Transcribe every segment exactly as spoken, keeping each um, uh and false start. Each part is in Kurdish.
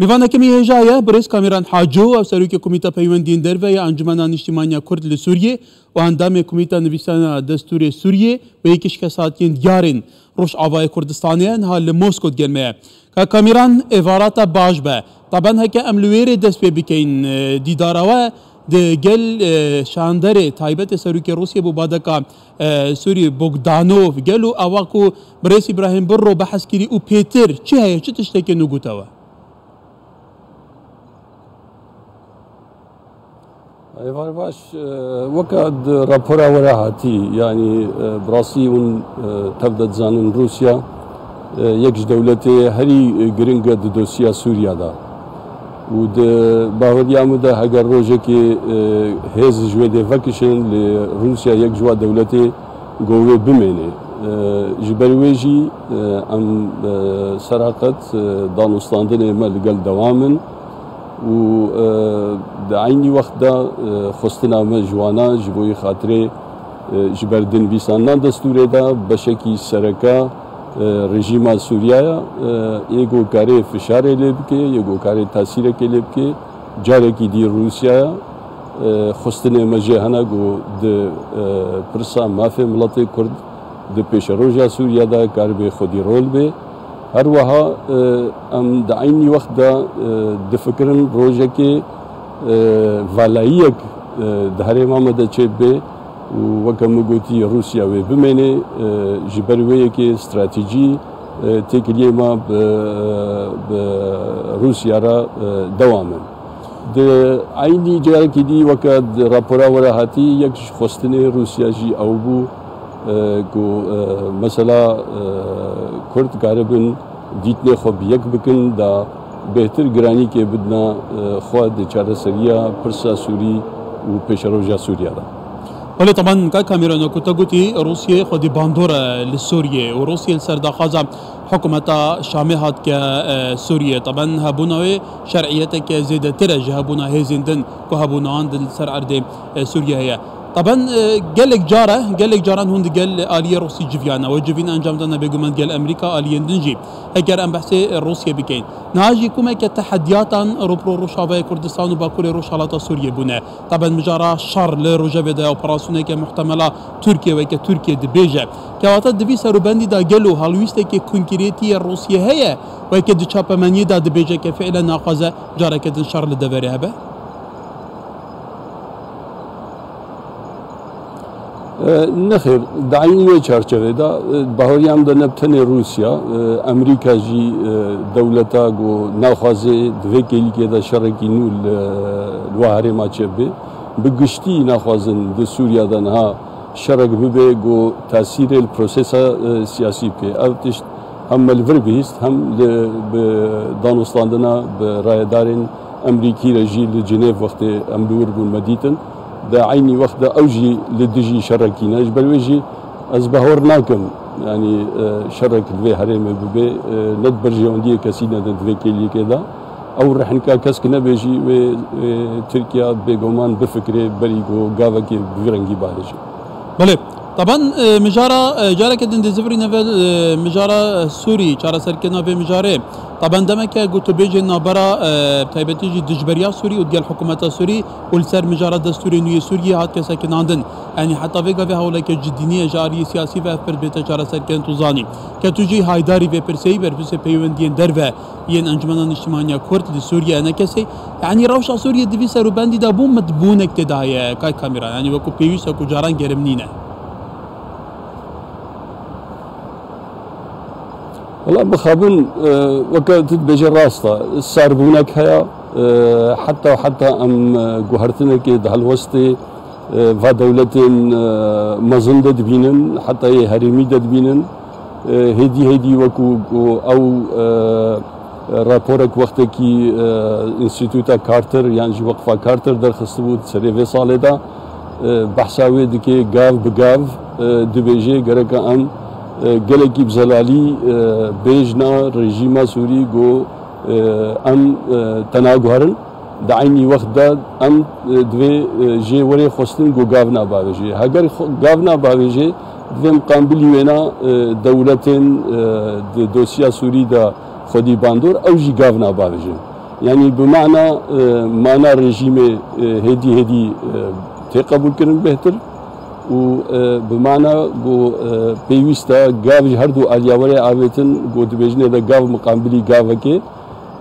Mêvanekî me hêja ye, birêz Kamîran Haco, ew serokê Komîta Peywendiyên Derve ya Encumena Niştîmaniya Kurd li Sûriyê û endamê Komîta Nivîsana Destûrê Sûriyê û yekî ji kesatiyên diyarên Rojavayê Kurdistanê ye, niha li Mosko digel me ye. Ka Kamîran, êvara te baş be. Taben heke em li wê rê dest pê bikeyin, e, dîdara we di gel, e, şanderê taybetê serokê Rûsiyê bû badeka, e, Sûrî Bogdanov, gelo ewa ku birêz Îbrahîm Birro behs kirî û pêtir çi heye, çi tiştekê nû gote we? Êvar baş, e, weke di rapora we re hatî, yanî, e, bi rastî hûn, e, tev de dizanin Rûsya, e, yek ji dewletê herî giring e di dosya Sûriya de. Û di baweriya min de heger rojekê, e, hêz ji wê dê vekişin, lê Rûsya yek ji wa dewletê go wê bimêne. E, ji ber wê jî, e, em, e, seraqet, e, danûstandinê me li gel dewam in û, e, di eynî wext de, e, xwestina me ji wana ji bo yê xatirê, e, ji ber di nivîsandina destûrê de beşekî sereke, e, rejîma Sûriya ye, e, yê ku karê fişarê lê bike, yê ku karê tesîrekê lê bike, carekî dî Rûsyaya, e, xwestinê me jê hene ku di, e, pirsa mafê miletê Kurd di pêşeroja Sûriya de karibe xwedî rol bê. Her wiha, e, em di eynî wext de, e, difikirin rojekê, e, valayiyek, e, di herêma me de çêbibe û weke min gotî Rûsya wê bimêne, e, ji ber wê yekê stratejî, e, têkiliyê me bi, bi Rûsya re, e, dewam in. Di eynî carekî dî weke di rapora we re hatî, yek ji xwestinê Rûsya jî ew bû, e, ku, e, mesela, e, Kurd karibin dîtinê xwe bi yek bikin, da bêhtir giranîkê bidina, e, xwe di çareseriya pirsa Sûrî û pêşeroja Sûriya de. Belê, teban, ka Kamîran, ku te gotî, Rûsiyê xwedî bandor e li Sûriyê û Rûsiyê li ser daxwaza hikûmeta Şamê hat ke, e, Sûriyê. Teban, hebûna wê şer'iyeteke zêdetir e ji hebûna hêzên din ku hebûna wan di li ser erdê, e, Sûriyê heye. Teban, e, gelek car e, gelek caran hûn di gel aliyê Rûsî civiyane. We civîn encam dane bêguman gel Amerîka aliyên din jî. Heger em behsê Rûsiyê bikeyin. Niha jî komeke tehediyatan rûpro Rojavayê Kurdistan û Bakurê Rojhalata Sûriyê bûne. Taben mijara şer li rojevê de operasyoneke muhtemela Tirkiye weke Tirkiye dibêje. Kewata di vî serûbendî de gelo hewîstekê konkretî yê Rûsiyê heye, weke di çapemeniyê de dibêje ke fiilen naxwaze careke din şer li deverê hebe? E, nexêr, di eynî wê çarçevê de, e, baweriya min de ne bi tenê Rûsya, e, Amerîka jî, e, dewleta ku naxwaze di vê kêlîkê de şerekî nû li, li wa herêma çêbibe. Bi giştî naxwazin di Sûriya de niha şerek bibe ku tesîrê li prosesa, e, siyasî bike. Ev tişt hem me li vir bihîst, hem li, bi danûstandina bi rayedarên Amerîkî re jî li Cinêv wextê em li wir bûn me dîtin. Di eynî wext de ew jî li dijî şerekî ne. Ji ber wê jî ez bahwer nakim, yanî, e, şerek li vê herêmê bibe, e, ne di berjewendiyê kesî ne di vê kêliyekê de. Ew rehnika kesk nebe jî wê, wê Tirkiya bêguman bifikire berî ku gavekê bi vî rengî bavêje. Belê. Taban, e, mijara, e, careke din dizivirîne ve, e, mijara, e, Sûrî, çareserkirina vê mijarê. Taban demeke gotûbêjên navbera, e, taybetî jî dijberiya Sûrî û digel hikûmeta Sûrî û li ser mijara destûrê nû yê Sûriyê hat kesekinandin. Yanî heta vê gavê hewleke cidî niye ji aliyê siyasî ve ev pirs bête çareserkirin, tu zanî. Ke tu jî haydarî vê pirsê yî, berpirsê peywendiyên derve yên Encumena Niştimaniya Kurd li Sûriye, enekesê, yanî rewşa Sûriye di vî serûbendî de bû mitbûnek tê de heye, kay Kamîran, yanî wekû pêwîst, wekû caran gerim nîne. Wela mixabin, e, weke tu dibêje rast e, sarbûnek heye, e, heta heta em, e, guhertinekê di helwestê, e, va dewletên, e, mezin de dibînin, heta yê herêmî de dibînin. E, hêdî hêdî wekû ku ew, e, raporek wextekî, e, Înstîtuta Carter yan jî Weqfa Carter derxistibû di serê vê salê de, e, behsa wê dike, gav bi gav, e, dibêje gereka em, e, gelekî bi zelalî, e, bêjna rejîma Sûrî ku, e, em, e, te naguherin. Di eynî wext de em, e, divê, e, jê were xwestin ku gav nabavêje. Heger xwe-, gav nabavêje, divê miqabilî wêna, e, dewletên, e, di dosya Sûrî de xwedî bandor, ew jî gav nabavêjin. Yanî bi mana, e, mana rejîmê, e, hêdî hêdî, e, tê qebûlkirin bêhtir û, e, bi mana ku, e, pêwîst e gav ji her du aliya were avêtin, ku dibêjinê de gav miqabilî gavekê.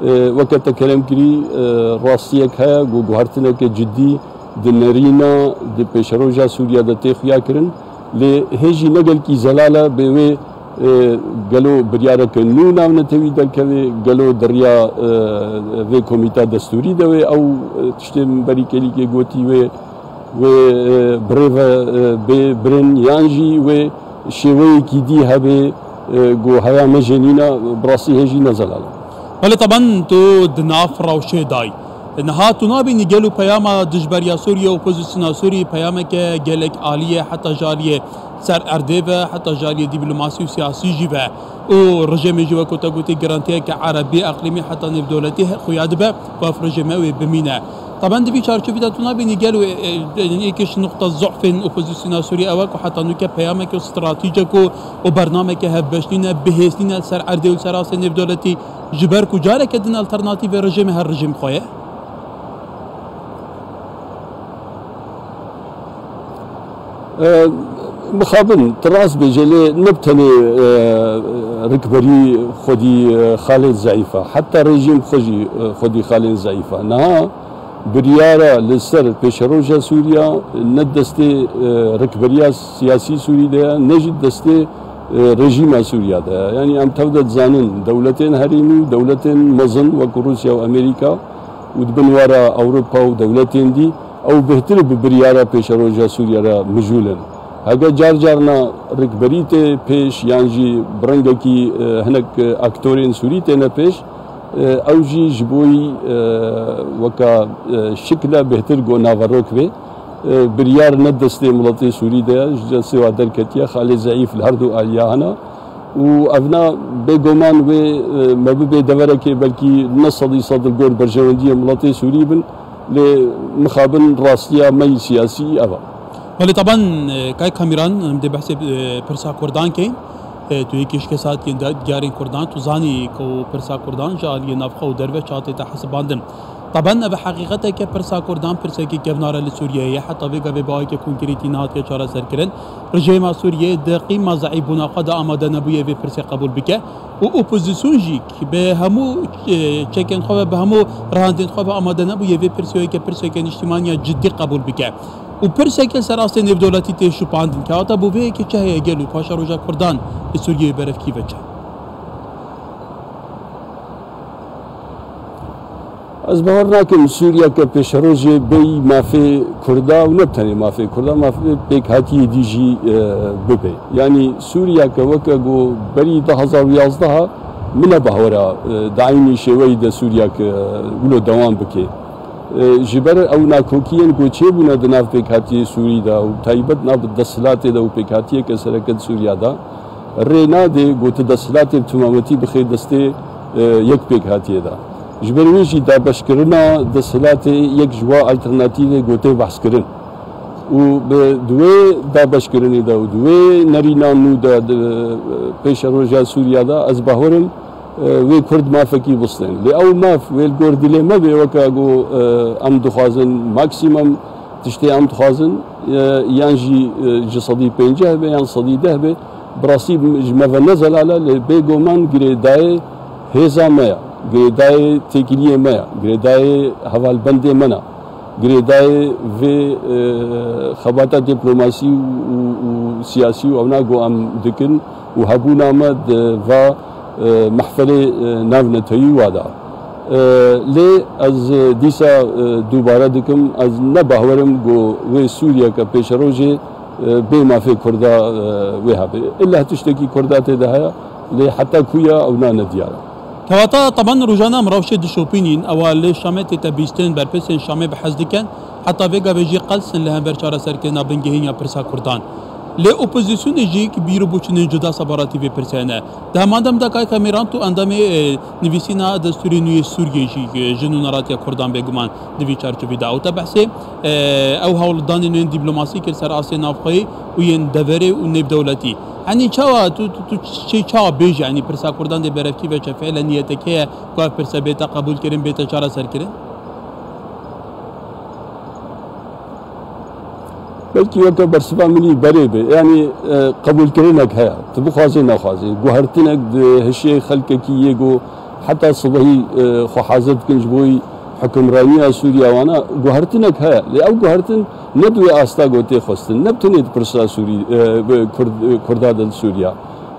E, weke te kerem kirî, e, rastiyek heye ku guhertineke cidî di nerîna, di pêşeroja Sûriya de tê xuya kirin. Lê hê jî ne gelkî zelal e bê wê, e, gelo biryareke nû navnetewî derkeve, gelo di riya, e, vê komîta destûrî de wê ew, e, tiştê min berî kêlîkê gotî wê, wê, e, birêve, e, bê birin yan jî wê şêweyekî dî hebe, e, ku heya me jê nîne, bi rastî hê jî ne zelal e. Belê, teben tu di nav rewşê dayî. Niha tu nabînî gelo peyama dijberiya Sûriyê, opozisyona Sûriyê peyameke gelek alî ye, heta ji aliyê ser erdê ve, heta ji aliyê dîplomasî û siyasî jî ve. Û rejîmê jî wekî te gotî garantiyeke erebî, eqlîmî heta nêvdewletî he-, xuya dibe ku ev rejîme wê bimîne. Teben di vî çarçovî de tu nabînî gelo, e, e, yekî ji nuqta zofên opozisyona Sûriyê ew e ku heta nûke peyameke stratejîk û, û bernameke hevbeş nîne, bihêz nîne li ser erdê û li ser astê nêvdewletî, ji ber ku careke din alternatîvê rejîmê her rejîm xwe ye? E, mixabin, tu rast bêje, lê ne bi tenê, e, rikberî xwedî, e, xalê zeîf e. Heta rejîm xwe jî, e, xwedî xalên zeîf e. Niha biryara li ser pêşeroja Sûriya ne destê, e, rikberiya siyasî Sûrî de ye, ne jî destê, e, rejîma Sûriya de ye. Yanî em tev de dizanin, dewletên herêmî û dewletên mezin wek Rûsya û Amerîka û di bin we re Ewropa û dewletên dî, ew bêhtir bi biryara pêşeroja Sûriye re mijûl in. Heke car carna rikberî tê pêş yan jî bi rengekî, e, hinek, e, aktorên Sûrî têne pêş, e, ew jî ji bo wî, e, weka, e, şikle bêhtir ku naverok bê. E, biryar ne destê miletê Sûrî de ye, ji destê wa derketiye, xalê zeîf li her du aliya hene. Û evna bêguman wê, e, me bibê deverekê belkî ne sedî sed li gor berjewendiyê miletê Sûrî bin, lê mixabin rastiya me yî siyasî ev e. Belê taban, e, Kay Kamîran, em dê behsê, e, pirsa Kurdan keyin. E, tu yekî ji kesatiyên da-, diyarên Kurdan, tu zanî ku pirsa Kurdan ji aliyê navxwe û derve çawa tête hesibandin. Taban ev heqîqeteke pirsa Kurdan pirsekî kevnar e li Sûriyeyê ye. Heta vê gavê bi aweke konkretî nehatiye çareserkirin. Rejîma Sûriyeyê di qîma zeîfbûna xwe de amade nebûye vê pirsê qebûl bike û opozîsyon jî bi hemû, e, çekên xwe ve, bi hemû rehendên xwe ve amade nebûye vê pirsê weke pirseke niştimanî ya cidî qebûl bike. Û pirseke li ser astê nêvdewletî tê şopandin. Kewata bo vê yekê çi heye gelo paşeroja Kurdan li Sûriyeyê berevkî veçe? Ez bawer nakim Sûriyeke pêşerojê bêyî mafê Kurda û ne bi tenê mafê Kurda, mafê pêkhatiyê dî jî, e, bibe. Yanî Sûriyeke weke ku berî du hezar û yazdeh min ne bahwera, e, di eynî şêweyî de Sûriyeke, e, wilo dewam bike. E, ji ber ew nakokiyên ku çêbûne di nav pêkhatiyê Sûrî de û taybet nav desthilatê de û pêkhatiyeke sereke di Sûriya de, rê nade ku tu desthilatê bi timametî bixê destê, e, yek pêkhatiyê de. Ji ber wê jî dabeşkirina desthilatê yek ji wa alternatîvê ku tê behskirin. Û bi, di wê dabeşkirinê de û di wê nerîna nû de, di, e, pêşeroja Sûriya de, ez bawer im, e, wê Kurd mafekî bistên. Lê ew maf wê li gor dilê me bê, weke ku, e, em dixwazin maksimum tiştê em dixwazin, e, yan jî, e, ji sedî pêncî be yan sedî deh be, bi rastî ji me ve ne zelal e, lê bêguman girêdayê hêza me ye, girêdayê têkiliyê me ye, girêdayê hevalbendê me ne. Girêdayê vê, e, xebata diplomasî û, û, û siyasî û ewna ku em dikin û hebûna me di va, e, mehfelê, e, navnetewî wa de. E, lê ez, e, dîsa, e, dubare dikim, ez ne bahwer im ku wê Sûriyeke pêşerojê, e, bê mafê Kurda, e, wê hebe. Îlla tiştekî Kurda tê de heye, lê heta ku ya ewna ne diyar e. Kewata, teban rojane em rewşê dişopînîn, ewa li Şamê tête bîstin, berpirsên Şamê bi hez dikin, heta vê gavê jî qels in li hember çareserkirina bingehîn ya pirsa Kurdan. Lê opozisyonê jî bîr û boçûnên cuda sebaratî vê pirsê hene. Di heman dem de Kay Kamîran, tu endamê, e, nivîsîna destûrê nû yê Sûriyê jî, e, jin û neratiya Kurdan bêguman di vî çarçovî de. Ew te behsê, e, ew hewldanên yên dîplomasî kir ser astê navxweyî û yên deverê û nêvdewletî. Yanî çawa tu, tu, tu çê çawa bêjî, yanî pirsa Kurdan dê berevtî veçe, fêle niyetek heye ku ev pirse bête qebûlkirin, bête çareserkirin? Belkî weke bersiva min î berê be. Yanî, e, qebûlkirinek heye. Tu bixwazê nexwazê. Guhertinek di hişê xelkekî yê ku heta sibehî, e, xwe hazir dikin ji bo hukimraniya Sûriya wana. Guhertinek heye. Lê ew guhertin ne di wê asta ku tê xwestin. Ne bi tenê di pirsa Sûrî, e, bi Kurd, e, Kurda de li Sûriya.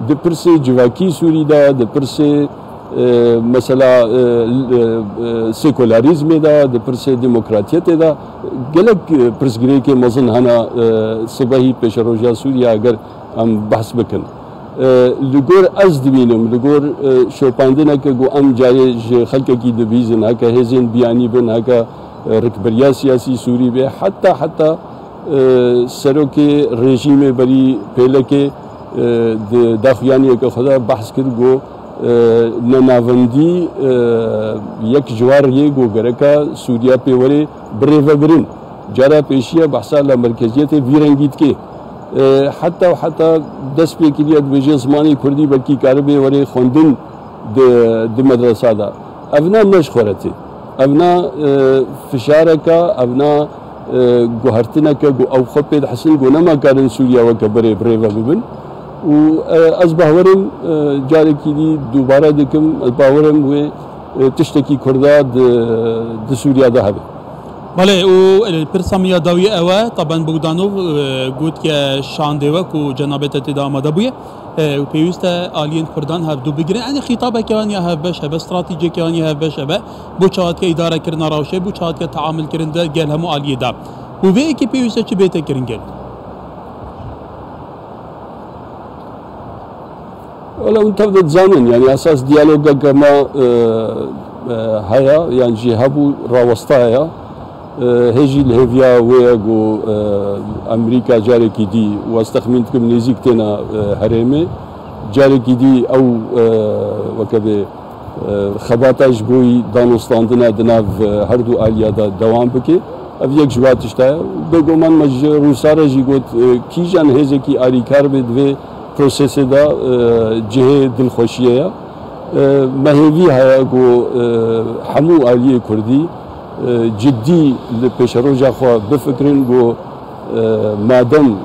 Di pirsê civakî Sûrî de, di pirsê e, mesela, e, e, e, sekularîzmê de, di pirsê demokratiyetê de gelek, e, pirsgirêkê mezin hene, e, sibehî pêşeroja Sûriye eger em behs bikin. E, li gor ez dibînim, li gor, e, şopandineke ku em carê ji xelkekî dibihîzin, heke hêzên biyanî bin, heke, e, rikberiya siyasî Sûrî be, heta, heta e, serokê rejîmê berî pêlekê, e, di daxuyaniyeke xwe de behs kir, got, e, nenavendî, e, yek ji wan riyê ku gereka Sûriya pê were birêvebirin. Cara pêşiya behsa la merkeziyetê vî rengî dike. E, heta û heta dest pê kiriye dibêje zimanê kurdî belkî karibê were xwendin di, di medresa de. Evna ne ji xwe re tê. Evna, e, fişareke, evna, e, guhertineke ku ew xwe pê dihesin ku nema karin Sûriya weke berê birêve bibin. Û, e, ez bawerim, e, carekî dî dubare dikim, ez bawerim wê, e, tiştekî Kurda di, di Sûriya de hebe. Belê, û, e, pirsa min ya dawî ew e, Taban Bogdanov, e, gotiye şandê we ku cenabê te tê de amade bûye. E, û pêwîst e aliyên Kurdan hevdu bigirin. Yanî xîtabeke wan ya hevbeş hebe, stratejiyeke wan ya hevbeş hebe. Bo çawa dike îdarekirina rewşê, bo çawa dike teamilkirin de gel hemû aliyê de. Û vê yekê pêwîst e çi bête kirin gel? Wela hûn tev de dizanin, yanî esas diyalogeke me, e, e, heye, yan jî hebû, rawestaya. E, hê jî li hêviya wê ye ku, e, Amerîka carekî dî, û ez texmîn dikim nêzîk têne, e, herêmê. Carekî dî ew, e, weke bê, e, xebata ji bo yî danûstandina di nav, e, her du aliya de dewam bike. Ev yek ji wan tişta ye. Bêguman me ji Rûsa re jî got, e, kîjan hêzekî alîkar be di vê prosesê de, e, cihê dilxweşiyê ye. E, me hêvî heye ku, e, hemû aliyê Kurdî, e, ciddî li pêşeroja xwe bifikirin ku, e, madem, e,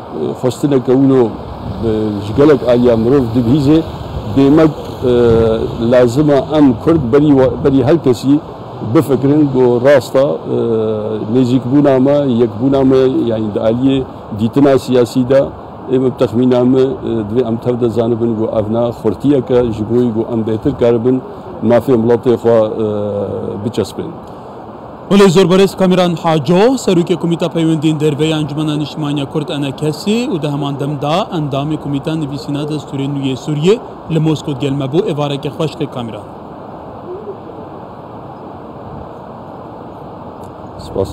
xwestineke wilo, e, ji gelek aliya mirov dibihîze, demek, e, lazim e em Kurd berî we-, berî her kesî bifikirin ku rast e, e, nêzîkbûna me, yekbûna me, yanî di aliyê dîtina siyasî de, ê bi texmîna min, e, divê em tev de zanibin ku evna xurtiyeke ji bo yî ku em bêhtir karibin mafê miletê xwe, e, biçespên. Belê, zor berêz Kamîran Haco, serokê Komîta Peywendiyên Derve ya Encûmena Niştimaniya Kurd, ENKSê, û di heman dem de endamê Komîta Nivîsîna Destûrê Nû yê Sûriyê li Moskow digel me bû. Êvareke xweş, kek Kamîran. Spas.